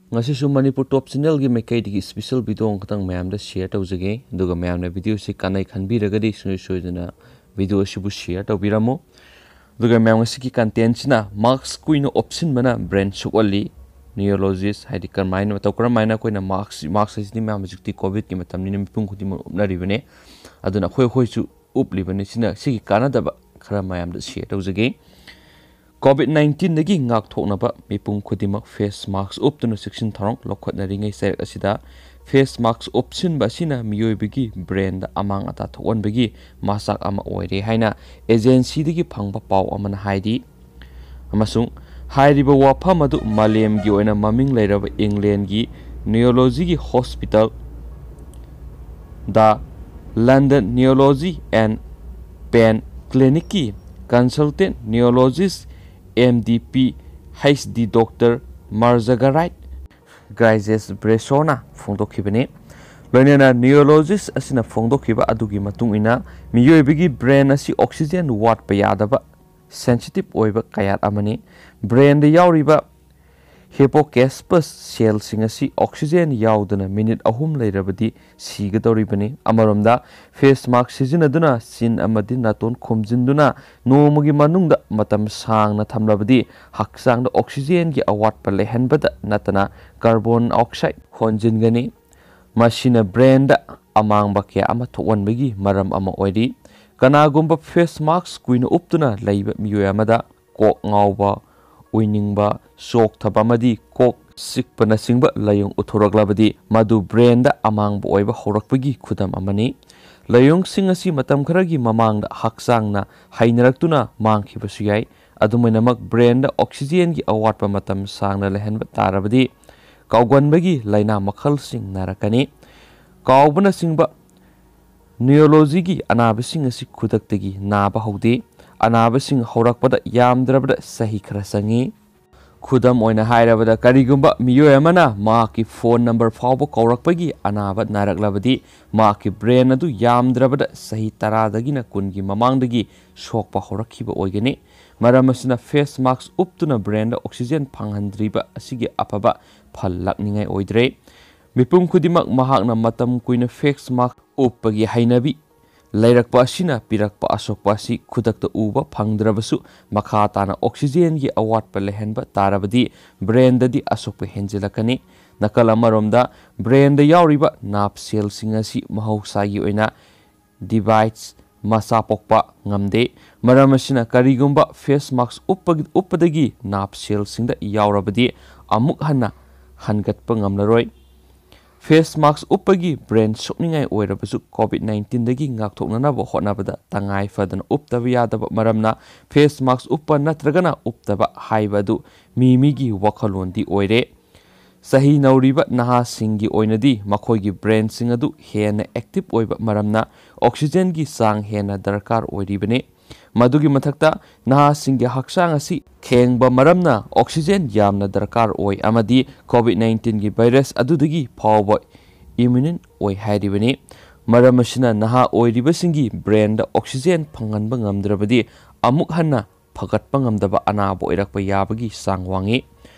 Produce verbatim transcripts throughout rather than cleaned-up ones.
ꯉꯁꯤꯁꯨ ꯃꯅꯤꯄꯨꯔ ꯇꯣꯞ ꯆꯦꯅꯦꯜꯒꯤ ꯃꯥꯏꯀꯩꯗꯒꯤ special video ꯑꯃꯈꯛꯇꯪ ꯃꯌꯥꯝꯗ ꯁꯤꯌꯔ ꯇꯧꯖꯒꯦ꯫ ꯑꯗꯨꯒ ꯃꯌꯥꯝꯅ ꯚꯤꯗꯤꯑꯣꯁꯤ ꯀꯥꯟꯅꯩ ꯈꯟꯕꯤꯔꯒꯗꯤ ꯁꯨꯡꯁꯣꯏ ꯁꯣꯏꯗꯅ ꯚꯤꯗꯤꯑꯣ ꯑꯁꯤꯕꯨ ꯁꯤꯌꯔ ꯇꯧꯕꯤꯔꯝꯃꯨ꯫ ꯑꯗꯨꯒ ꯃꯌꯥꯝ, ꯉꯁꯤꯒꯤ ꯀꯟꯇꯦꯟꯁꯤꯅ ꯃꯥꯛꯁ ꯀꯨꯏꯅ ꯎꯞꯁꯤꯟꯕꯅ ꯕ꯭ꯔꯦꯟ ꯁꯣꯛꯍꯜꯂꯤ꯫ ꯅ꯭ꯌꯨꯔꯣꯂꯣꯖꯤꯁ ꯍꯥꯏꯗꯤ ꯀꯔꯝꯍꯥꯏꯅ, ꯃꯇꯧ ꯀꯔꯝꯍꯥꯏꯅ ꯑꯩꯈꯣꯏꯅ ꯃꯥꯛꯁ, ꯃꯥꯛꯁ ꯍꯥꯏꯁꯤꯗꯤ ꯃꯌꯥꯝ ꯍꯧꯖꯤꯛꯇꯤ ꯀꯣꯚꯤꯗꯀꯤ ꯃꯇꯝꯅꯤꯅ ꯃꯤꯄꯨꯝ ꯈꯨꯗꯤꯡꯃꯛ ꯎꯞꯅꯔꯤꯕꯅꯤ꯫ ꯑꯗꯨꯅ ꯑꯩꯈꯣꯏ ꯑꯩꯈꯣꯏꯁꯨ ꯎꯞꯂꯤꯕꯅꯤ꯫ ꯁꯤꯅ, ꯁꯤꯒꯤ ꯀꯥꯟꯅꯗꯕ ꯈꯔ ꯃꯌꯥꯝꯗ ꯁꯤꯌꯔ ꯇꯧꯖꯒꯦ꯫ ꯀꯣꯚꯤꯗ ꯅꯥꯏꯟꯇꯤꯟꯗꯒꯤ ꯉꯥꯛꯊꯣꯛꯅꯕ ꯃꯤꯄꯨꯝ ꯈꯨꯗꯤꯡꯃꯛ ꯐꯦꯁ ꯃꯥꯛꯁ ꯎꯞꯇꯨꯅ ꯆꯦꯛꯁꯤꯟ ꯊꯧꯔꯥꯡ ꯂꯧꯈꯠꯅꯔꯤꯉꯩ ꯆꯩꯔꯛ ꯑꯁꯤꯗ ꯐꯦꯁ ꯃꯥꯛꯁ ꯎꯞꯁꯤꯟꯕ ꯑꯁꯤꯅ ꯃꯤꯑꯣꯏꯕꯒꯤ ꯕ꯭ꯔꯦꯟꯗ ꯑꯃꯥꯡ ꯑꯇꯥ ꯊꯣꯛꯍꯟꯕꯒꯤ ꯃꯆꯥꯛ ꯑꯃ ꯑꯣꯏꯔꯦ ꯍꯥꯏꯅ ꯑꯦꯖꯦꯟꯁꯤꯗꯒꯤ ꯐꯪꯕ ꯄꯥꯎ ꯑꯃꯅ ꯍꯥꯏꯔꯤ꯫ ꯑꯃꯁꯨꯡ ꯍꯥꯏꯔꯤꯕ ꯋꯥꯐꯝ ꯑꯗꯨ ꯃꯥꯂꯦꯝꯒꯤ ꯑꯣꯏꯅ ꯃꯃꯤꯡ ꯂꯩꯔꯕ ꯏꯪꯂꯦꯟꯒꯤ ꯅ꯭ꯌꯨꯔꯣꯂꯣꯖꯤꯒꯤ hospital, the London neurology and pain ꯀ꯭ꯂꯤꯅꯤꯛꯀꯤ consultant neurologist, M D P H D, doctor ꯃꯥꯔꯖꯒꯔꯥꯏꯠ ꯒ꯭ꯔꯥꯏꯖꯦꯁ ꯕ꯭ꯔꯦꯁꯣꯅ ꯐꯣꯡꯗꯣꯛꯈꯤꯕꯅꯤ꯫ ꯂꯣꯏꯅꯅ ꯅ꯭ꯌꯨꯔꯣꯂꯣꯖꯤꯁ ꯑꯁꯤꯅ ꯐꯣꯡꯗꯣꯛꯈꯤꯕ ꯑꯗꯨꯒꯤ ꯃꯇꯨꯡ ꯏꯟꯅ, ꯃꯤꯑꯣꯏꯕꯒꯤ ꯕ꯭ꯔꯦꯟ ꯑꯁꯤ ꯑꯣꯛꯁꯤꯖꯦꯟ ꯋꯥꯠꯄ ꯌꯥꯗꯕ ꯁꯦꯟꯁꯤꯇꯤꯚ ꯑꯣꯏꯕ ꯀꯌꯥꯠ ꯑꯃꯅꯤ꯫ ꯕ꯭ꯔꯦꯟꯗ ꯌꯥꯎꯔꯤꯕ ꯍꯤꯄꯣꯀꯦꯁꯄꯁ ꯁꯦꯜꯁꯤꯡ ꯑꯁꯤ ꯑꯣꯛꯁꯤꯖꯦꯟ ꯌꯥꯎꯗꯅ ꯃꯤꯅꯤꯠ ꯑꯍꯨꯝ ꯂꯩꯔꯕꯗꯤ ꯁꯤꯒꯗꯧꯔꯤꯕꯅꯤ꯫ ꯑꯃꯔꯣꯝꯗ, ꯐꯦꯁ ꯃꯥꯛꯁ ꯁꯤꯖꯤꯟꯅꯗꯨꯅ ꯆꯤꯟ ꯑꯃꯗꯤ ꯅꯥꯇꯣꯟ ꯈꯨꯝꯖꯤꯟꯗꯨꯅ ꯅꯣꯡꯃꯒꯤ ꯃꯅꯨꯡꯗ ꯃꯇꯝ ꯁꯥꯡꯅ ꯊꯝꯂꯕꯗꯤ ꯍꯛꯆꯥꯡꯗ ꯑꯣꯛꯁꯤꯖꯦꯟꯒꯤ ꯑꯋꯥꯠꯄ ꯂꯩꯍꯟꯕꯗ ꯅꯠꯇꯅ ꯀꯥꯔꯕꯣꯟ ꯑꯣꯛꯁꯥꯏꯗ ꯍꯣꯟꯖꯤꯟꯒꯅꯤ꯫ ꯃꯁꯤꯅ ꯕ꯭ꯔꯦꯟꯗ ꯑꯃꯥꯡꯕ ꯀꯌꯥ ꯑꯃ ꯊꯣꯛꯍꯟꯕꯒꯤ ꯃꯔꯝ ꯑꯃ ꯑꯣꯏꯔꯤ꯫ ꯀꯅꯥꯒꯨꯝꯕ ꯐꯦꯁ ꯃꯥꯛꯁ ꯀꯨꯏꯅ ꯎꯞꯇꯨꯅ ꯂꯩꯕ ꯃꯤꯑꯣꯏ ꯑꯃꯗ ꯀꯣꯛ ꯉꯥꯎꯕ, ꯎꯏꯅꯤꯡꯕ, ꯆꯣꯛꯊꯕ ꯑꯃꯗꯤ ꯀꯣꯛ ꯆꯤꯛꯄꯅꯆꯤꯡꯕ ꯂꯥꯏꯑꯣꯡ ꯎꯠꯊꯣꯔꯛꯂꯕꯗꯤ, ꯃꯗꯨ ꯕ꯭ꯔꯦꯟꯗ ꯑꯃꯥꯡꯕ ꯑꯣꯏꯕ ꯍꯧꯔꯛꯄꯒꯤ ꯈꯨꯗꯝ ꯑꯃꯅꯤ꯫ ꯂꯥꯏꯑꯣꯡꯁꯤꯡ ꯑꯁꯤ ꯃꯇꯝ ꯈꯔꯒꯤ ꯃꯃꯥꯡꯗ ꯍꯛꯆꯥꯡꯅ ꯍꯩꯅꯔꯛꯇꯨꯅ ꯃꯥꯡꯈꯤꯕꯁꯨ ꯌꯥꯏ꯫ ꯑꯗꯨꯝ ꯑꯣꯏꯅꯃꯛ, ꯕ꯭ꯔꯦꯟꯗ ꯑꯣꯛꯁꯤꯖꯦꯟꯒꯤ ꯑꯋꯥꯠꯄ ꯃꯇꯝ ꯁꯥꯡꯅ ꯂꯩꯍꯟꯕ ꯇꯥꯔꯕꯗꯤ, ꯀꯥꯎꯒꯟꯕꯒꯤ ꯂꯥꯏꯅꯥ ꯃꯈꯜꯁꯤꯡ ꯅꯥꯔꯛꯀꯅꯤ꯫ ꯀꯥꯎꯕꯅꯆꯤꯡꯕ ꯅ꯭ꯌꯨꯔꯣꯂꯣꯖꯤꯒꯤ ꯑꯅꯥꯕꯁꯤꯡ ꯑꯁꯤ ꯈꯨꯗꯛꯇꯒꯤ ꯅꯥꯕ ꯍꯧꯗꯦ꯫ ꯑꯅꯥꯕꯁꯤꯡ ꯍꯧꯔꯛꯄꯗ ꯌꯥꯝꯗ꯭ꯔꯕꯗ ꯆꯍꯤ ꯈꯔ ꯆꯪꯏ꯫ ꯈꯨꯗꯝ ꯑꯣꯏꯅ ꯍꯥꯏꯔꯕꯗ, ꯀꯔꯤꯒꯨꯝꯕ ꯃꯤꯑꯣꯏ ꯑꯃꯅ ꯃꯍꯥꯛꯀꯤ ꯐꯣꯟ ꯅꯝꯕꯔ ꯐꯥꯎꯕ ꯀꯥꯎꯔꯛꯄꯒꯤ ꯑꯅꯥꯕ ꯅꯥꯔꯛꯂꯕꯗꯤ, ꯃꯍꯥꯛꯀꯤ ꯕ꯭ꯔꯦꯟ ꯑꯗꯨ ꯌꯥꯝꯗ꯭ꯔꯕꯗ ꯆꯍꯤ ꯇꯔꯥꯗꯒꯤꯅ ꯀꯨꯟꯒꯤ ꯃꯃꯥꯡꯗꯒꯤ ꯁꯣꯛꯄ ꯍꯧꯔꯛꯈꯤꯕ ꯑꯣꯏꯒꯅꯤ꯫ ꯃꯔꯝ ꯑꯁꯤꯅ face mask ꯎꯞꯇꯨꯅ brainꯗ oxygen ꯐꯪꯍꯟꯗ꯭ꯔꯤꯕ ꯑꯁꯤꯒꯤ ꯑꯐꯕ ꯐꯜ ꯂꯥꯛꯅꯤꯡꯉꯥꯏ ꯑꯣꯏꯗ꯭ꯔꯦ꯫ ꯃꯤꯄꯨꯝ ꯈꯨꯗꯤꯡꯃꯛ ꯃꯍꯥꯛꯅ ꯃꯇꯝ ꯀꯨꯏꯅ face mask ꯎꯞꯄꯒꯤ ꯍꯩꯅꯕꯤ ꯂꯩꯔꯛꯄ ꯑꯁꯤꯅ ꯄꯤꯔꯛꯄ ꯑꯁꯣꯛꯄ ꯑꯁꯤ ꯈꯨꯗꯛꯇ ꯎꯕ ꯐꯪꯗ꯭ꯔꯕꯁꯨ, ꯃꯈꯥ ꯇꯥꯅ oxygenꯒꯤ ꯑꯋꯥꯠꯄ ꯂꯩꯍꯟꯕ ꯇꯥꯔꯕꯗꯤ brainꯗꯗꯤ ꯑꯁꯣꯛꯄ ꯍꯦꯟꯖꯤꯜꯂꯛꯀꯅꯤ꯫ ꯅꯥꯀꯜ ꯑꯃꯔꯣꯝꯗ, brainꯗ ꯌꯥꯎꯔꯤꯕ nerve cellꯁꯤꯡ ꯑꯁꯤ ꯃꯍꯧꯁꯥꯒꯤ ꯑꯣꯏꯅ divides, ꯃꯆꯥ ꯄꯣꯛꯄ ꯉꯝꯗꯦ꯫ ꯃꯔꯝ ꯑꯁꯤꯅ, ꯀꯔꯤꯒꯨꯝꯕ face mask ꯎꯞꯄꯒꯤ, ꯎꯞꯄꯗꯒꯤ nerve cellꯁꯤꯡꯗ ꯌꯥꯎꯔꯕꯗꯤ, ꯑꯃꯨꯛ ꯍꯟꯅ ꯍꯟꯒꯠꯄ ꯉꯝꯂꯔꯣꯏ꯫ Face mask ꯎꯞꯄꯒꯤ brain ꯁꯣꯛꯅꯤꯡꯉꯥꯏ ꯑꯣꯏꯔꯕꯁꯨ, COVID nineteenꯗꯒꯤ ꯉꯥꯛꯊꯣꯛꯅꯅꯕ ꯍꯣꯠꯅꯕꯗ ꯇꯉꯥꯏ ꯐꯗꯅ ꯎꯞꯇꯕ ꯌꯥꯗꯕ ꯃꯔꯝꯅ, face mask ꯎꯞꯄ ꯅꯠꯇ꯭ꯔꯒꯅ ꯎꯞꯇꯕ ꯍꯥꯏꯕ ꯑꯗꯨ ꯃꯤ ꯃꯤꯒꯤ ꯋꯥꯈꯜꯂꯣꯟꯗꯤ ꯑꯣꯏꯔꯦ꯫ ꯆꯍꯤ ꯅꯧꯔꯤꯕ ꯅꯍꯥꯁꯤꯡꯒꯤ ꯑꯣꯏꯅꯗꯤ ꯃꯈꯣꯏꯒꯤ brainꯁꯤꯡ ꯑꯗꯨ ꯍꯦꯟꯅ active ꯑꯣꯏꯕ ꯃꯔꯝꯅ, oxygenꯒꯤ ꯆꯥꯡ ꯍꯦꯟꯅ ꯗꯔꯀꯥꯔ ꯑꯣꯏꯔꯤꯕꯅꯤ꯫ ꯃꯗꯨꯒꯤ ꯃꯊꯛꯇ, ꯅꯍꯥꯁꯤꯡꯒꯤ ꯍꯛꯆꯥꯡ ꯑꯁꯤ ꯈꯦꯡꯕ ꯃꯔꯝꯅ oxygen ꯌꯥꯝꯅ ꯗꯔꯀꯥꯔ ꯑꯣꯏ ꯑꯃꯗꯤ COVID nineteenꯒꯤ virus ꯑꯗꯨꯗꯒꯤ ꯐꯥꯎꯕ immune ꯑꯣꯏ ꯍꯥꯏꯔꯤꯕꯅꯤ꯫ ꯃꯔꯝ ꯑꯁꯤꯅ, ꯅꯍꯥ ꯑꯣꯏꯔꯤꯕꯁꯤꯡꯒꯤ brainꯗ oxygen ꯐꯪꯍꯟꯕ ꯉꯝꯗ꯭ꯔꯕꯗꯤ, ꯑꯃꯨꯛ ꯍꯟꯅ ꯐꯒꯠꯄ ꯉꯝꯗꯕ ꯑꯅꯥꯕ ꯑꯣꯏꯔꯛꯄ ꯌꯥꯕꯒꯤ ꯆꯥꯡ ꯋꯥꯡꯏ꯫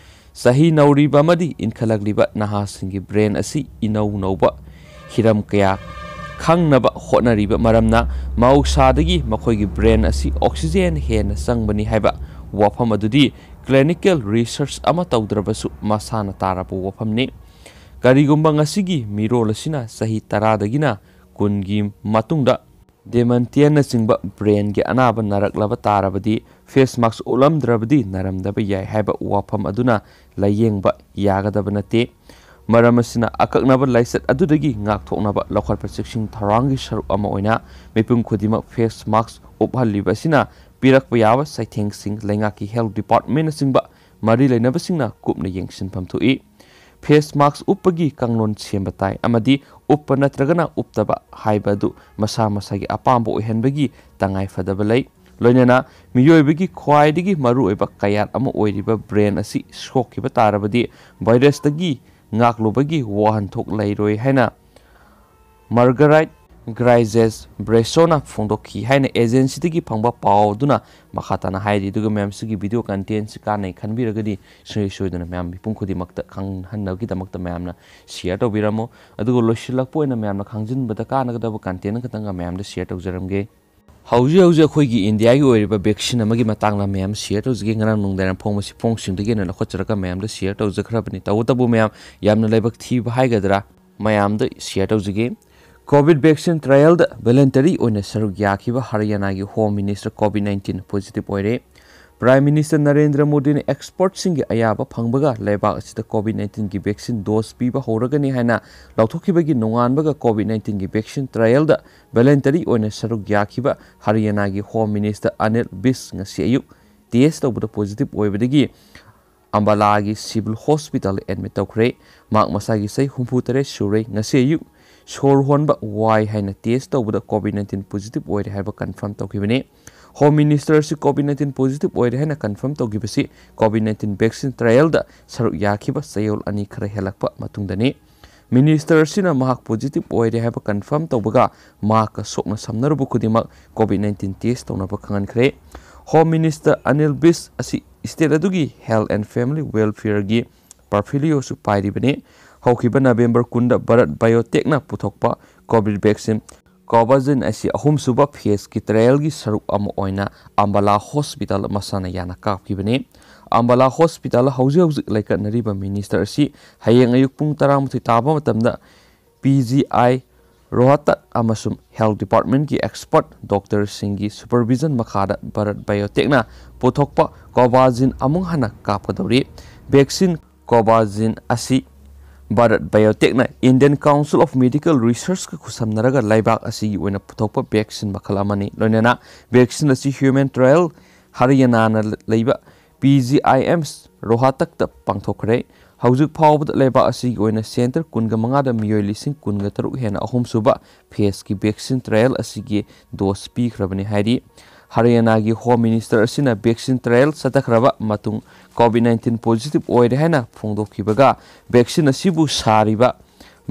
ꯆꯍꯤ ꯅꯧꯔꯤꯕ ꯑꯃꯗꯤ ꯏꯟꯈꯠꯂꯛꯂꯤꯕ ꯅꯍꯥꯁꯤꯡꯒꯤ brain ꯑꯁꯤ ꯏꯅꯧ ꯅꯧꯕ ꯍꯤꯔꯝ ꯀꯌꯥ ꯈꯪꯅꯕ ꯍꯣꯠꯅꯔꯤꯕ ꯃꯔꯝꯅ, ꯃꯍꯧꯁꯥꯗꯒꯤ ꯃꯈꯣꯏꯒꯤ brain ꯑꯁꯤ oxygen ꯍꯦꯟꯅ ꯆꯪꯕꯅꯤ ꯍꯥꯏꯕ ꯋꯥꯐꯝ ꯑꯗꯨꯗꯤ clinical research ꯑꯃ ꯇꯧꯗ꯭ꯔꯕꯁꯨ ꯃꯁꯥꯅ ꯇꯥꯔꯕ ꯋꯥꯐꯝꯅꯤ꯫ ꯀꯔꯤꯒꯨꯝꯕ ꯉꯁꯤꯒꯤ ꯃꯤꯔꯣꯜ ꯑꯁꯤꯅ ꯆꯍꯤ ꯇꯔꯥꯗꯒꯤꯅ ꯀꯨꯟꯒꯤ ꯃꯇꯨꯡꯗ dementiaꯅꯆꯤꯡꯕ brainꯒꯤ ꯑꯅꯥꯕ ꯅꯥꯔꯛꯂꯕ ꯇꯥꯔꯕꯗꯤ, face mask ꯎꯠꯂꯝꯗ꯭ꯔꯕꯗꯤ ꯅꯥꯔꯝꯗꯕ ꯌꯥꯏ ꯍꯥꯏꯕ ꯋꯥꯐꯝ ꯑꯗꯨꯅ ꯂꯥꯌꯦꯡꯕ ꯌꯥꯒꯗꯕ ꯅꯠꯇꯦ꯫ ꯃꯔꯝ ꯑꯁꯤꯅ, ꯑꯀꯛꯅꯕ ꯂꯥꯏꯆꯠ ꯑꯗꯨꯗꯒꯤ ꯉꯥꯛꯊꯣꯛꯅꯕ ꯂꯧꯈꯠꯄ ꯆꯦꯛꯁꯤꯟ ꯊꯧꯔꯥꯡꯒꯤ ꯁꯔꯨꯛ ꯑꯃ ꯑꯣꯏꯅ ꯃꯤꯄꯨꯝ ꯈꯨꯗꯤꯡꯃꯛ face mask ꯎꯞꯍꯜꯂꯤꯕ ꯑꯁꯤꯅ ꯄꯤꯔꯛꯄ ꯌꯥꯕ ꯆꯩꯊꯦꯡꯁꯤꯡ ꯂꯩꯉꯥꯛꯀꯤ health departmentꯅꯆꯤꯡꯕ ꯃꯔꯤ ꯂꯩꯅꯕꯁꯤꯡꯅ ꯀꯨꯞꯅ ꯌꯦꯡꯁꯤꯟꯐꯝ ꯊꯣꯛꯏ꯫ Face mask ꯎꯞꯄꯒꯤ ꯀꯥꯡꯂꯣꯟ ꯁꯦꯝꯕ ꯇꯥꯏ ꯑꯃꯗꯤ ꯎꯞꯄ ꯅꯠꯇ꯭ꯔꯒꯅ ꯎꯞꯇꯕ ꯍꯥꯏꯕ ꯑꯗꯨ ꯃꯁꯥ ꯃꯁꯥꯒꯤ ꯑꯄꯥꯝꯕ ꯑꯣꯏꯍꯟꯕꯒꯤ ꯇꯉꯥꯏ ꯐꯗꯕ ꯂꯩ꯫ ꯂꯣꯏꯅꯅ, ꯃꯤꯑꯣꯏꯕꯒꯤ ꯈ꯭ꯋꯥꯏꯗꯒꯤ ꯃꯔꯨꯑꯣꯏꯕ ꯀꯌꯥꯠ ꯑꯃ ꯑꯣꯏꯔꯤꯕ brain ꯑꯁꯤ ꯁꯣꯛꯈꯤꯕ ꯇꯥꯔꯕꯗꯤ, virusꯇꯒꯤ ꯉꯥꯛꯂꯨꯕꯒꯤ ꯋꯥꯍꯟꯊꯣꯛ ꯂꯩꯔꯣꯏ ꯍꯥꯏꯅ Margaret ꯒ꯭ꯔꯥꯏꯖꯦꯁ ꯕ꯭ꯔꯦꯁꯣꯅ ꯐꯣꯡꯗꯣꯛꯈꯤ ꯍꯥꯏꯅ ꯑꯦꯖꯦꯟꯁꯤꯗꯒꯤ ꯐꯪꯕ ꯄꯥꯎ ꯑꯗꯨꯅ ꯃꯈꯥ ꯇꯥꯅ ꯍꯥꯏꯔꯤ꯫ ꯑꯗꯨꯒ ꯃꯌꯥꯝꯁꯤꯒꯤ ꯚꯤꯗꯤꯑꯣ ꯀꯟꯇꯦꯟꯁꯤ ꯀꯥꯟꯅꯩ ꯈꯟꯕꯤꯔꯒꯗꯤ ꯁꯨꯡꯁꯣꯏ ꯁꯣꯏꯗꯅ ꯃꯌꯥꯝ ꯃꯤꯄꯨꯝ ꯈꯨꯗꯤꯡꯃꯛꯇ ꯈꯪꯍꯟꯅꯕꯒꯤꯗꯃꯛꯇ ꯃꯌꯥꯝꯅ ꯁꯤꯌꯔ ꯇꯧꯕꯤꯔꯝꯃꯣ꯫ ꯑꯗꯨꯒ ꯂꯣꯏꯁꯤꯜꯂꯛꯄ ꯑꯣꯏꯅ ꯃꯌꯥꯝꯅ ꯈꯪꯖꯤꯟꯕꯗ ꯀꯥꯟꯅꯒꯗꯕ ꯀꯟꯇꯦꯟ ꯈꯛꯇꯪꯒ ꯃꯌꯥꯝꯗ ꯁꯤꯌꯔ ꯇꯧꯖꯔꯝꯒꯦ꯫ ꯍꯧꯖꯤꯛ ꯍꯧꯖꯤꯛ ꯑꯩꯈꯣꯏꯒꯤ ꯏꯟꯗꯤꯌꯥꯒꯤ ꯑꯣꯏꯔꯤꯕ ꯚꯦꯛꯁꯤꯟ ꯑꯃꯒꯤ ꯃꯇꯥꯡꯗ ꯃꯌꯥꯝ ꯁꯤꯌꯔ ꯇꯧꯖꯒꯦ꯫ ꯉꯔꯥꯡ ꯅꯨꯡꯗꯥꯡ ꯐꯣꯡꯕꯁꯤ ꯐꯣꯡꯁꯤꯡꯗꯒꯤ ꯍꯦꯟꯅ ꯂꯧꯈꯠꯆꯔꯒ ꯃꯌꯥꯝꯗ ꯁꯤꯌꯔ ꯇꯧꯖꯈ꯭ꯔꯕꯅꯤ꯫ ꯇꯧꯕꯇꯕꯨ ꯃꯌꯥꯝ ꯌꯥꯝꯅ ꯂꯥꯏꯕꯛ ꯊꯤꯕ ꯍꯥꯏꯒꯗ꯭ꯔꯥ, ꯃꯌꯥꯝꯗ ꯁꯤꯌꯔ ꯇꯧꯖꯒꯦ꯫ ꯀꯣꯚꯤꯗ ꯚꯦꯛꯁꯤꯟ ꯇ꯭ꯔꯥꯌꯦꯜꯗ ꯚꯣꯂꯟꯇꯔꯤ ꯑꯣꯏꯅ ꯁꯔꯨꯛ ꯌꯥꯈꯤꯕ ꯍꯔꯤꯌꯥꯅꯥꯒꯤ home minister covid nineteen positive ꯑꯣꯏꯔꯦ꯫ ꯄ꯭ꯔꯥꯏꯝ ꯃꯤꯅꯤꯁꯇꯔ ꯅꯔꯦꯟꯗ꯭ꯔ ꯃꯣꯗꯤꯅ ꯑꯦꯛꯁꯄꯔꯠꯁꯤꯡꯒꯤ ꯑꯌꯥꯕ ꯐꯪꯕꯒ ꯂꯩꯕꯥꯛ ꯑꯁꯤꯗ ꯀꯣꯚꯤꯗ ꯅꯥꯏꯟꯇꯤꯟꯒꯤ ꯚꯦꯛꯁꯤꯟ ꯗꯣꯁ ꯄꯤꯕ ꯍꯧꯔꯒꯅꯤ ꯍꯥꯏꯅ ꯂꯥꯎꯊꯣꯛꯈꯤꯕꯒꯤ ꯅꯣꯡꯉꯥꯟꯕꯒ ꯀꯣꯚꯤꯗ ꯅꯥꯏꯟꯇꯤꯟꯒꯤ ꯚꯦꯛꯁꯤꯟ ꯇ꯭ꯔꯥꯌꯦꯜꯗ ꯚꯣꯂꯟꯇꯔꯤ ꯑꯣꯏꯅ ꯁꯔꯨꯛ ꯌꯥꯈꯤꯕ ꯍꯔꯤꯌꯥꯅꯥꯒꯤ ꯍꯣꯝ ꯃꯤꯅꯤꯁꯇꯔ ꯑꯅꯤꯜ ꯕꯤꯁ ꯉꯁꯤ ꯑꯌꯨꯛ ꯇꯦꯁ ꯇꯧꯕꯗ ꯄꯣꯖꯤꯇꯤꯚ ꯑꯣꯏꯕꯗꯒꯤ ꯑꯝꯕꯥꯂꯥꯒꯤ ꯁꯤꯚꯤꯜ ꯍꯣꯁꯄꯤꯇꯥꯜꯗ ꯑꯦꯗꯃꯤꯠ ꯇꯧꯈ꯭ꯔꯦ꯫ ꯃꯍꯥꯛ ꯃꯁꯥꯒꯤ ꯆꯍꯤ ꯍꯨꯝꯐꯨ ꯇꯔꯦꯠ ꯁꯨꯔꯦ꯫ ꯉꯁꯤ ꯑꯌꯨꯛ ꯁꯣꯔ ꯍꯣꯟꯕ ꯋꯥꯏ ꯍꯥꯏꯅ ꯇꯦꯁ ꯇꯧꯕꯗ ꯀꯣꯚꯤꯗ ꯅꯥꯏꯟꯇꯤꯟ ꯄꯣꯖꯤꯇꯤꯚ ꯑꯣꯏꯔꯦ ꯍꯥꯏꯕ ꯀꯟꯐꯥꯔꯝ ꯇꯧꯈꯤꯕꯅꯤ꯫ ꯍꯣꯝ ꯃꯤꯅꯤꯁꯇꯔ ꯑꯁꯤ ꯀꯣꯚꯤꯗ ꯅꯥꯏꯟꯇꯤꯟ ꯄꯣꯖꯤꯇꯤꯚ ꯑꯣꯏꯔꯦ ꯍꯥꯏꯅ ꯀꯟꯐꯥꯔꯝ ꯇꯧꯈꯤꯕꯁꯤ ꯀꯣꯚꯤꯗ ꯅꯥꯏꯟꯇꯤꯟ ꯚꯦꯛꯁꯤꯟ ꯇ꯭ꯔꯥꯌꯦꯜꯗ ꯁꯔꯨꯛ ꯌꯥꯈꯤꯕ ꯆꯌꯣꯜ ꯑꯅꯤ ꯈꯔ ꯍꯦꯜꯂꯛꯄ ꯃꯇꯨꯡꯗꯅꯤ꯫ ꯃꯤꯅꯤꯁꯇꯔ ꯑꯁꯤꯅ ꯃꯍꯥꯛ ꯄꯣꯖꯤꯇꯤꯚ ꯑꯣꯏꯔꯦ ꯍꯥꯏꯕ ꯀꯟꯐꯥꯔꯝ ꯇꯧꯕꯒ ꯃꯍꯥꯛꯀ ꯁꯣꯛꯅ ꯁꯝꯅꯔꯨꯕ ꯈꯨꯗꯤꯡꯃꯛ ꯀꯣꯚꯤꯗ ꯅꯥꯏꯟꯇꯤꯟ ꯇꯦꯁ ꯇꯧꯅꯕ ꯈꯪꯍꯟꯈ꯭ꯔꯦ꯫ ꯍꯣꯝ ꯃꯤꯅꯤꯁꯇꯔ ꯑꯅꯤꯜ ꯕꯤꯁ ꯑꯁꯤ ꯁ꯭ꯇꯦꯠ ꯑꯗꯨꯒꯤ ꯍꯦꯜꯊ ꯑꯦꯟ ꯐꯦꯃꯤꯂꯤ ꯋꯦꯜꯐꯤꯌꯔꯒꯤ ꯄꯣꯔꯠꯐꯣꯂꯤꯑꯣꯁꯨ ꯄꯥꯏꯔꯤꯕꯅꯤ꯫ ꯍꯧꯈꯤꯕ ꯅꯕꯦꯝꯕꯔ ꯀꯨꯟꯗ ꯚꯥꯔꯠ ꯕꯥꯏꯑꯣꯇꯦꯛꯅ ꯄꯨꯊꯣꯛꯄ ꯀꯣꯚꯤꯗ ꯚꯦꯛꯁꯤꯟ ꯀꯣꯚꯥꯖꯤꯟ ꯑꯁꯤ ꯑꯍꯨꯝꯁꯨꯕ ꯐꯦꯖꯀꯤ ꯇ꯭ꯔꯥꯌꯦꯜꯒꯤ ꯁꯔꯨꯛ ꯑꯃ ꯑꯣꯏꯅ ꯑꯝꯕꯥꯂꯥ ꯍꯣꯁꯄꯤꯇꯥꯜ ꯃꯁꯥꯅ ꯌꯥꯅ ꯀꯥꯞꯈꯤꯕꯅꯤ꯫ ꯑꯝꯕꯥꯂꯥ ꯍꯣꯁꯄꯤꯇꯥꯜ ꯍꯧꯖꯤꯛ ꯍꯧꯖꯤꯛ ꯂꯩꯀꯠꯅꯔꯤꯕ ꯃꯤꯅꯤꯁꯇꯔ ꯑꯁꯤ ꯍꯌꯦꯡ ꯑꯌꯨꯛ ꯄꯨꯡ ꯇꯔꯥꯃꯥꯊꯣꯏ ꯇꯥꯕ ꯃꯇꯝꯗ ꯄꯤ ꯖꯤ ꯑꯥꯏ ꯔꯣꯍꯇꯛ ꯑꯃꯁꯨꯡ ꯍꯦꯜꯊ ꯗꯤꯄꯥꯔꯠꯃꯦꯟꯠꯀꯤ ꯑꯦꯛꯁꯄꯔꯠ ꯗꯣꯛꯇꯔꯁꯤꯡꯒꯤ ꯁꯨꯄꯔꯚꯤꯖꯟ ꯃꯈꯥꯗ ꯚꯥꯔꯠ ꯕꯥꯏꯑꯣꯇꯦꯛꯅ ꯄꯨꯊꯣꯛꯄ ꯀꯣꯚꯥꯖꯤꯟ ꯑꯃꯨꯛ ꯍꯟꯅ ꯀꯥꯞꯀꯗꯧꯔꯤ꯫ ꯚꯦꯛꯁꯤꯟ ꯀꯣꯚꯥꯖꯤꯟ ꯑꯁꯤ ꯚꯥꯔꯠ ꯕꯥꯏꯑꯣꯇꯦꯛꯅ ꯏꯟꯗꯤꯌꯟ ꯀꯥꯎꯟꯁꯤꯜ ꯑꯣꯐ ꯃꯦꯗꯤꯀꯦꯜ ꯔꯤꯁꯔꯆꯀ ꯈꯨꯠꯁꯝꯅꯔꯒ ꯂꯩꯕꯥꯛ ꯑꯁꯤꯒꯤ ꯑꯣꯏꯅ ꯄꯨꯊꯣꯛꯄ ꯚꯦꯛꯁꯤꯟ ꯃꯈꯜ ꯑꯃꯅꯤ꯫ ꯂꯣꯏꯅꯅ ꯚꯦꯛꯁꯤꯟ ꯑꯁꯤ ꯍ꯭ꯌꯨꯃꯦꯟ ꯇ꯭ꯔꯥꯌꯦꯜ ꯍꯔꯤꯌꯥꯅꯥꯅ ꯂꯩꯕ ꯄꯤ ꯖꯤ ꯑꯥꯏ ꯑꯦꯝꯁ ꯔꯣꯍꯇꯛꯇ ꯄꯥꯡꯊꯣꯛꯈ꯭ꯔꯦ꯫ ꯍꯧꯖꯤꯛ ꯐꯥꯎꯕꯗ ꯂꯩꯕꯥꯛ ꯑꯁꯤꯒꯤ ꯑꯣꯏꯅ ꯁꯦꯟꯇꯔ ꯀꯨꯟꯒ ꯃꯉꯥꯗ ꯃꯤꯑꯣꯏ ꯂꯤꯁꯤꯡ ꯀꯨꯟꯒ ꯇꯔꯨꯛ ꯍꯦꯟꯅ ꯑꯍꯨꯝꯁꯨꯕ ꯐꯦꯖꯀꯤ ꯚꯦꯛꯁꯤꯟ ꯇ꯭ꯔꯥꯌꯦꯜ ꯑꯁꯤꯒꯤ ꯗꯣꯁ ꯄꯤꯈ꯭ꯔꯕꯅꯤ ꯍꯥꯏꯔꯤ꯫ ꯍꯔꯤꯌꯥꯅꯥꯒꯤ ꯍꯣꯝ ꯃꯤꯅꯤꯁꯇꯔ ꯑꯁꯤꯅ ꯚꯦꯛꯁꯤꯟ ꯇ꯭ꯔꯥꯌꯦꯜ ꯆꯠꯊꯈ꯭ꯔꯕ ꯃꯇꯨꯡ ꯀꯣꯚꯤꯗ ꯅꯥꯏꯟꯇꯤꯟ ꯄꯣꯖꯤꯇꯤꯚ ꯑꯣꯏꯔꯦ ꯍꯥꯏꯅ ꯐꯣꯡꯗꯣꯛꯈꯤꯕꯒ ꯚꯦꯛꯁꯤꯟ ꯑꯁꯤꯕꯨ ꯁꯥꯔꯤꯕ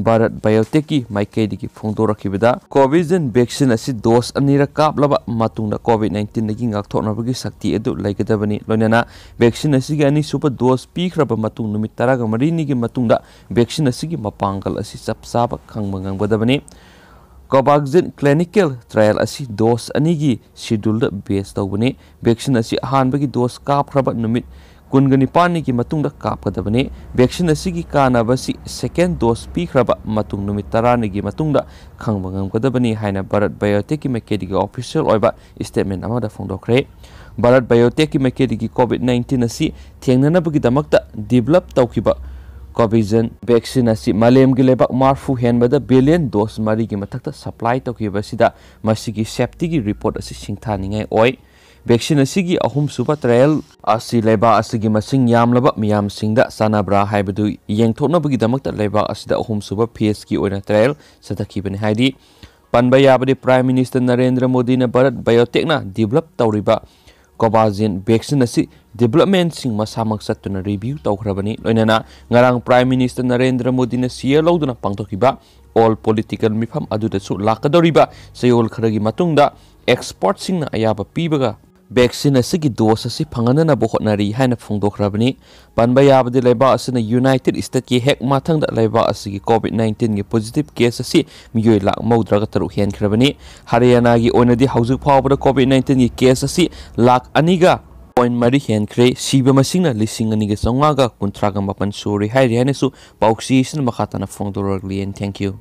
ꯚꯥꯔꯠ ꯕꯥꯏꯑꯣꯇꯦꯛꯀꯤ ꯃꯥꯏꯀꯩꯗꯒꯤ ꯐꯣꯡꯗꯣꯔꯛꯈꯤꯕꯗ, ꯀꯣꯚꯤꯖꯤꯟ ꯚꯦꯛꯁꯤꯟ ꯑꯁꯤ ꯗꯣꯁ ꯑꯅꯤꯔꯛ ꯀꯥꯞꯂꯕ ꯃꯇꯨꯡꯗ ꯀꯣꯚꯤꯗ ꯅꯥꯏꯟꯇꯤꯟꯗꯒꯤ ꯉꯥꯛꯊꯣꯛꯅꯕꯒꯤ ꯁꯛꯇꯤ ꯑꯗꯨ ꯂꯩꯒꯗꯕꯅꯤ꯫ ꯂꯣꯏꯅꯅ ꯚꯦꯛꯁꯤꯟ ꯑꯁꯤꯒꯤ ꯑꯅꯤꯁꯨꯕ ꯗꯣꯁ ꯄꯤꯈ꯭ꯔꯕ ꯃꯇꯨꯡ ꯅꯨꯃꯤꯠ ꯇꯔꯥꯒ ꯃꯔꯤꯅꯤꯒꯤ ꯃꯇꯨꯡꯗ ꯚꯦꯛꯁꯤꯟ ꯑꯁꯤꯒꯤ ꯃꯄꯥꯡꯒꯜ ꯑꯁꯤ ꯆꯞ ꯆꯥꯕ ꯈꯪꯕ ꯉꯝꯒꯗꯕꯅꯤ꯫ ꯀꯣꯚꯥꯛꯁꯤꯟ ꯀ꯭ꯂꯤꯅꯤꯀꯦꯜ ꯇ꯭ꯔꯥꯌꯦꯜ ꯑꯁꯤ ꯗꯣꯁ ꯑꯅꯤꯒꯤ ꯁꯦꯗ꯭ꯌꯨꯜꯗ ꯕꯦꯁ ꯇꯧꯕꯅꯤ꯫ ꯚꯦꯛꯁꯤꯟ ꯑꯁꯤ ꯑꯍꯥꯟꯕꯒꯤ ꯗꯣꯁ ꯀꯥꯞꯈ꯭ꯔꯕ ꯅꯨꯃꯤꯠ ꯀꯨꯟꯒ ꯅꯤꯄꯥꯟꯅꯤꯒꯤ ꯃꯇꯨꯡꯗ ꯀꯥꯞꯀꯗꯕꯅꯤ꯫ ꯚꯦꯛꯁꯤꯟ ꯑꯁꯤꯒꯤ ꯀꯥꯟꯅꯕ ꯑꯁꯤ ꯁꯦꯀꯦꯟ ꯗꯣꯁ ꯄꯤꯈ꯭ꯔꯕ ꯃꯇꯨꯡ ꯅꯨꯃꯤꯠ ꯇꯔꯥꯅꯤꯒꯤ ꯃꯇꯨꯡꯗ ꯈꯪꯕ ꯉꯝꯒꯗꯕꯅꯤ ꯍꯥꯏꯅ ꯚꯥꯔꯠ ꯕꯥꯏꯑꯣꯇꯦꯛꯀꯤ ꯃꯥꯏꯀꯩꯗꯒꯤ ꯑꯣꯐꯤꯁꯤꯌꯦꯜ ꯑꯣꯏꯕ ꯁ꯭ꯇꯦꯠꯃꯦꯟ ꯑꯃꯗ ꯐꯣꯡꯗꯣꯛꯈ꯭ꯔꯦ꯫ ꯚꯥꯔꯠ ꯕꯥꯏꯑꯣꯇꯦꯛꯀꯤ ꯃꯥꯏꯀꯩꯗꯒꯤ ꯀꯣꯚꯤꯗ ꯅꯥꯏꯟꯇꯤꯟ ꯑꯁꯤ ꯊꯦꯡꯅꯅꯕꯒꯤꯗꯃꯛꯇ ꯗꯤꯚꯦꯂꯞ ꯇꯧꯈꯤꯕ ꯀꯣꯚꯤꯖꯤꯟ ꯚꯦꯛꯁꯤꯟ ꯑꯁꯤ ꯃꯥꯂꯦꯝꯒꯤ ꯂꯩꯕꯥꯛ ꯃꯔꯤꯐꯨ ꯍꯦꯟꯕꯗ ꯕꯤꯂꯤꯌꯟ ꯗꯣꯁ ꯃꯔꯤꯒꯤ ꯃꯊꯛꯇ ꯁꯄ꯭ꯂꯥꯏ ꯇꯧꯈꯤꯕ ꯑꯁꯤꯗ ꯃꯁꯤꯒꯤ ꯁꯦꯐꯇꯤꯒꯤ ꯔꯤꯄꯣꯔꯠ ꯑꯁꯤ ꯁꯤꯡꯊꯥꯅꯤꯡꯉꯥꯏ ꯑꯣꯏ꯫ ꯚꯦꯛꯁꯤꯟ ꯑꯁꯤꯒꯤ ꯑꯍꯨꯝꯁꯨꯕ ꯇ꯭ꯔꯥꯌꯦꯜ ꯑꯁꯤ ꯂꯩꯕꯥꯛ ꯑꯁꯤꯒꯤ ꯃꯁꯤꯡ ꯌꯥꯝꯂꯕ ꯃꯤꯌꯥꯝꯁꯤꯡꯗ ꯆꯥꯟꯅꯕ꯭ꯔꯥ ꯍꯥꯏꯕꯗꯨ ꯌꯦꯡꯊꯣꯛꯅꯕꯒꯤꯗꯃꯛꯇ ꯂꯩꯕꯥꯛ ꯑꯁꯤꯗ ꯑꯍꯨꯝꯁꯨꯕ ꯐꯦꯖꯀꯤ ꯑꯣꯏꯅ ꯇ꯭ꯔꯥꯌꯦꯜ ꯆꯠꯊꯈꯤꯕꯅꯤ꯫ ꯍꯥꯏꯗꯤ, ꯄꯟꯕ ꯌꯥꯕꯗꯤ, ꯄ꯭ꯔꯥꯏꯝ ꯃꯤꯅꯤꯁꯇꯔ ꯅꯔꯦꯟꯗ꯭ꯔ ꯃꯣꯗꯤꯅ ꯚꯥꯔꯠ ꯕꯥꯏꯑꯣꯇꯦꯛꯅ ꯗꯤꯚꯦꯂꯞ ꯇꯧꯔꯤꯕ ꯀꯣꯚꯥꯖꯤꯟ ꯚꯦꯛꯁꯤꯟ ꯑꯁꯤ ꯗꯤꯚꯦꯂꯞꯃꯦꯟꯁꯤꯡ ꯃꯁꯥꯃꯛ ꯆꯠꯇꯨꯅ ꯔꯤꯚ꯭ꯌꯨ ꯇꯧꯈ꯭ꯔꯕꯅꯤ꯫ ꯂꯣꯏꯅꯅ ꯉꯔꯥꯡ ꯄ꯭ꯔꯥꯏꯝ ꯃꯤꯅꯤꯁꯇꯔ ꯅꯔꯦꯟꯗ꯭ꯔ ꯃꯣꯗꯤꯅ ꯁꯤꯌꯔ ꯂꯧꯗꯨꯅ ꯄꯥꯡꯊꯣꯛꯈꯤꯕ ꯑꯣꯜ ꯄꯣꯂꯤꯇꯤꯀꯦꯜ ꯃꯤꯐꯝ ꯑꯗꯨꯗꯁꯨ ꯂꯥꯛꯀꯗꯧꯔꯤꯕ ꯆꯌꯣꯜ ꯈꯔꯒꯤ ꯃꯇꯨꯡꯗ ꯑꯦꯛꯁꯄꯔꯠꯁꯤꯡꯅ ꯑꯌꯥꯕ ꯄꯤꯕꯒ ꯚꯦꯛꯁꯤꯟ ꯑꯁꯤꯒꯤ ꯗꯣꯁ ꯑꯁꯤ ꯐꯪꯍꯟꯅꯅꯕ ꯍꯣꯠꯅꯔꯤ ꯍꯥꯏꯅ ꯐꯣꯡꯗꯣꯛꯈ꯭ꯔꯕꯅꯤ꯫ ꯄꯟꯕ ꯌꯥꯕꯗꯤ, ꯂꯩꯕꯥꯛ ꯑꯁꯤꯅ ꯌꯨꯅꯥꯏꯇꯦꯗ ꯁ꯭ꯇꯦꯠꯀꯤ ꯍꯦꯛ ꯃꯊꯪꯗ ꯂꯩꯕꯥꯛ ꯑꯁꯤꯒꯤ ꯀꯣꯚꯤꯗ ꯅꯥꯏꯟꯇꯤꯟꯒꯤ ꯄꯣꯖꯤꯇꯤꯚ ꯀꯦꯁ ꯑꯁꯤ ꯃꯤꯑꯣꯏ ꯂꯥꯈ ꯃꯧꯗ꯭ꯔꯥꯒ ꯇꯔꯨꯛ ꯍꯦꯟꯈ꯭ꯔꯕꯅꯤ꯫ ꯍꯔꯤꯌꯥꯅꯥꯒꯤ ꯑꯣꯏꯅꯗꯤ ꯍꯧꯖꯤꯛ ꯐꯥꯎꯕꯗ ꯀꯣꯚꯤꯗ ꯅꯥꯏꯟꯇꯤꯟꯒꯤ ꯀꯦꯁ ꯑꯁꯤ ꯂꯥꯈ ꯑꯅꯤꯒ ꯄꯣꯏꯟ ꯃꯔꯤ ꯍꯦꯟꯈ꯭ꯔꯦ꯫ ꯁꯤꯕ ꯃꯁꯤꯡꯅ ꯂꯤꯁꯤꯡ ꯑꯅꯤꯒ ꯆꯥꯝꯃꯉꯥꯒ ꯀꯨꯟꯊ꯭ꯔꯥꯒ ꯃꯥꯄꯟ ꯁꯨꯔꯦ ꯍꯥꯏꯔꯤ ꯍꯥꯏꯅꯁꯨ ꯄꯥꯎꯆꯦꯁꯤꯅ ꯃꯈꯥ ꯇꯥꯅ ꯐꯣꯡꯗꯣꯔꯛꯂꯤ꯫ And thank you꯫